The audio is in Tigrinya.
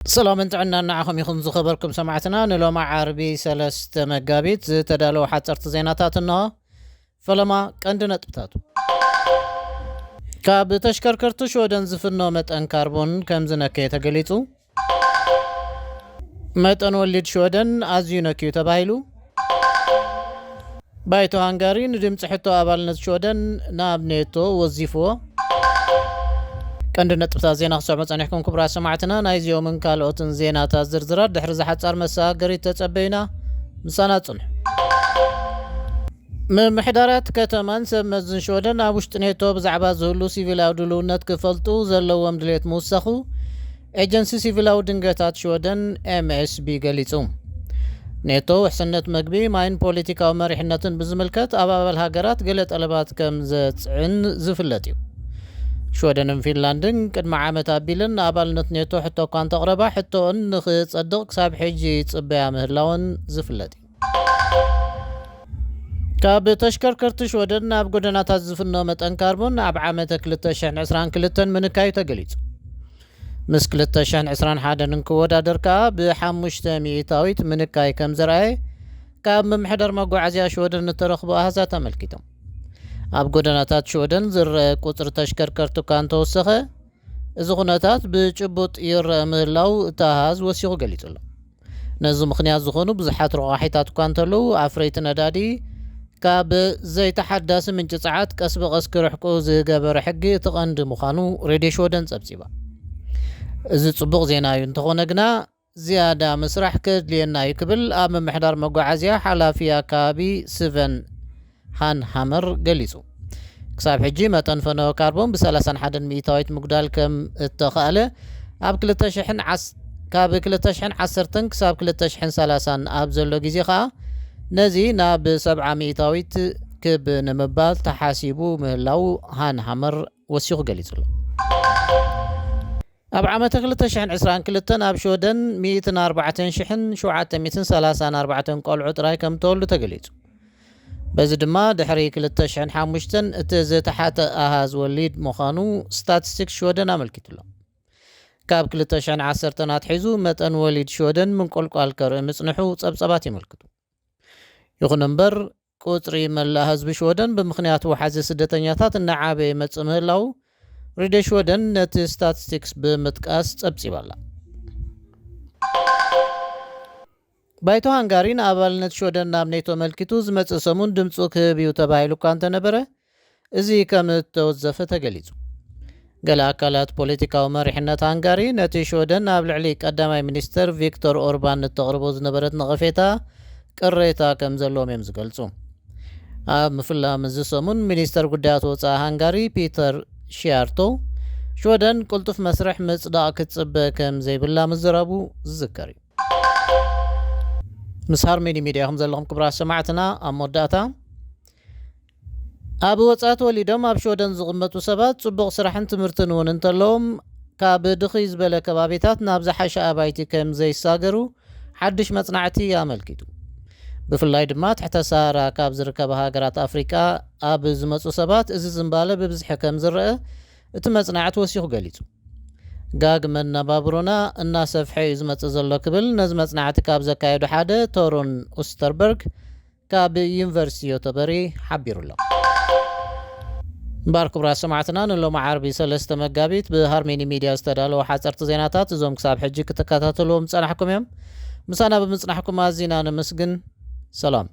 ሰላምን ጥዕናን ንዓኹም ይኹን ዝኸበርኩም ሰማዕትና። ንሎማ ዓርቢ ሰለስተ መጋቢት ዝተዳለዉ ሓፀርቲ ዜናታት እንሆ። ፈለማ ቀንዲ ነጥብታቱ። ካብ ተሽከርከርቲ ሽወደን ዝፍኖ መጠን ካርቦን ከም ዝነከየ ተገሊጹ። መጠን ወሊድ ሽወደን ኣዝዩ ነክዩ ተባሂሉ። ባይቶ ሃንጋሪ ንድምፂ ሕቶ ኣባልነት ሽወደን ናብ ኔቶ ወዚፍዎ። ቀንዲ ነጥብታት ዜና ክሰምዑ ጸኒሕኩም ክቡራት ሰማዕትና፣ ናይዚኦምን ካልኦትን ዜናታት ዝርዝራት ድሕሪ ዝሓጻር መሰጋገሪት ተጸበዩና። ምሳና ጽንሑ። ምምሕዳራት ከተማን ሰብ መዝን ሽወደን ኣብ ውሽጢ ኔቶ ብዛዕባ ዝህሉ ሲቪላዊ ድልውነት ክፈልጡ ዘለዎም ድሌት ምውሳኹ ኤጀንሲ ሲቪላዊ ድንገታት ሽወደን ኤምኤስቢ ገሊጹ። ኔቶ ውሕስነት መግቢ፣ ማይን ፖለቲካዊ መሪሕነትን ብዝምልከት ኣብ ኣባል ሃገራት ገለ ጠለባት ከም ዘጽዕን ዝፍለጥ እዩ። ሽወደንን ፊንላንድን ቅድሚ ዓመት ኣቢለን ንኣባልነት ኔቶ ሕቶ እኳ እንተቕረባ፣ ሕቶኦን ንኽጸድቕ ክሳብ ሕጂ ይጽበያ ምህላወን ዝፍለጥ እዩ። ካብ ተሽከርከርቲ ሽወደን ናብ ጎደናታት ዝፍኖ መጠን ካርቦን ኣብ ዓመተ ክልተ ሽሕን ዕስራን ክልተን ምንካዩ ተገሊጹ። ምስ ክልተ ሽሕን ዕስራን ሓደን እንክወዳደር ከኣ ብሓሙሽተ ሚእታዊት ምንካይ ከም ዘርኣየ ካብ ምምሕዳር መጓዓዝያ ሽወደን እተረኽቡ ኣሃዛት ኣመልኪቶም። ኣብ ጎደናታት ሽወደን ዝረአ ቁጽሪ ተሽከርከርቲ እኳ እንተወሰኸ፣ እዚ ኩነታት ብጭቡጥ ይረአ ምህላው እቲ ኣሃዝ ወሲኹ ገሊጹ ኣሎ። ነዚ ምኽንያት ዝኾኑ ብዙሓት ረቋሒታት እኳ እንተለዉ፣ ኣፍረይቲ ነዳዲ ካብ ዘይተሓዳሲ ምንጪ ጸዓት ቀስ ብቐስ ክርሕቁ ዝገበረ ሕጊ እቲ ቀንዲ ምዃኑ ሬድዮ ሽወደን ጸብጺባ። እዚ ጽቡቕ ዜና እዩ፣ እንተኾነ ግና ዝያዳ ምስራሕ ከድልየና እዩ ክብል ኣብ ምምሕዳር መጓዓዝያ ሓላፊ ኣከባቢ ስቨን ሃን ሃመር ገሊጹ። ክሳብ ሕጂ መጠን ፈነወ ካርቦን ብ ሰላሳን ሓደን ሚእታዊት ምጉዳል ከም እተኻእለ ኣብ ክልተ ሽሕን ዓስ-፣ ካብ ክልተ ሽሕን ዓሰርተን ክሳብ ክልተ ሽሕን ሰላሳን ኣብ ዘሎ ግዜ ኸኣ ነዚ ናብ ሰብዓ ሚእታዊት ክብ ንምባል ተሓሲቡ ምህላው ሃን ሃመር ወሲኹ ገሊጹ ኣሎ። ኣብ ዓመተ ክልተ ሽሕን ዕስራን ክልተን ኣብ ሽወደን ሚእትን ኣርባዕተን ሽሕን ሸውዓተ ሚእትን ሰላሳን ኣርባዕተን ቆልዑ ጥራይ ከም ተወልዱ ተገሊጹ። በዚ ድማ ድሕሪ ክልተ ሽሕን ሓሙሽተን እቲ ዝተሓተ ኣሃዝ ወሊድ ምዃኑ ስታቲስቲክስ ሽወደን ኣመልኪቱ ኣሎ። ካብ ክልተ ሽሕን ዓሰርተን ኣትሒዙ መጠን ወሊድ ሽወደን ምንቁልቋል ከርኢ ምጽንሑ ጸብጻባት የመልክቱ። ይኹን እምበር፣ ቁጽሪ መላእ ህዝቢ ሽወደን ብምኽንያት ወሓዚ ስደተኛታት እናዓበየ ይመጽእ ምህላዉ ሬድዮ ሽወደን ነቲ ስታቲስቲክስ ብምጥቃስ ጸብጺባ ኣላ። ባይቶ ሃንጋሪ ንኣባልነት ሽወደን ናብ ኔቶ ኣመልኪቱ ዝመጽእ ሰሙን ድምጹ ክህብ እዩ ተባሂሉ እኳ እንተነበረ፣ እዚ ከም እተወዘፈ ተገሊጹ። ገለ ኣካላት ፖለቲካዊ መሪሕነት ሃንጋሪ ነቲ ሽወደን ኣብ ልዕሊ ቀዳማይ ሚኒስተር ቪክቶር ኦርባን እተቕርቦ ዝነበረት ነቐፌታ ቅሬታ ከም ዘለዎም እዮም ዝገልጹ። ኣብ ምፍላም እዚ ሰሙን ሚኒስተር ጉዳያት ወጻኢ ሃንጋሪ ፒተር ሺያርቶ ሽወደን ቅልጡፍ መስርሕ ምጽዳቕ ክትጽበ ከም ዘይብላ ምዝራቡ ዝዝከር እዩ። ምስ ሃርሜኒ ሚድያ ኢኹም ዘለኹም ክቡራት ሰማዕትና። ኣብ መወዳእታ፣ ኣብ ወጻኢ ተወሊዶም ኣብ ሽወደን ዝቕመጡ ሰባት ጽቡቕ ስራሕን ትምህርትን እውን እንተለዎም፣ ካብ ድኽይ ዝበለ ከባቢታት ናብ ዝሓሸ ኣባይቲ ከም ዘይሳገሩ ሓድሽ መጽናዕቲ ኣመልኪቱ። ብፍላይ ድማ ትሕተ ሰሃራ ካብ ዝርከባ ሃገራት ኣፍሪቃ ኣብ ዝመጹ ሰባት እዚ ዝንባለ ብብዝሒ ከም ዝረአ እቲ መጽናዕቲ ወሲኹ ገሊጹ። ጋግ መነባብሮና እናሰፍሐ እዩ ዝመጽእ ዘሎ ክብል ነዚ መጽናዕቲ ካብ ዘካየዱ ሓደ ቶሩን ኡስተርበርግ ካብ ዩኒቨርሲቲ ዮተበሪ ሓቢሩ ኣሎ። እምበኣር ክቡራት ሰማዕትና፣ ንሎሚ ዓርቢ ሰለስተ መጋቢት ብሃርሜኒ ሚድያ ዝተዳለወ ሓፀርቲ ዜናታት እዞም ክሳብ ሕጂ ክትከታተልዎም ዝጸናሕኩም እዮም። ምሳና ብምጽናሕኩም ኣዚና ነመስግን። ሰላም።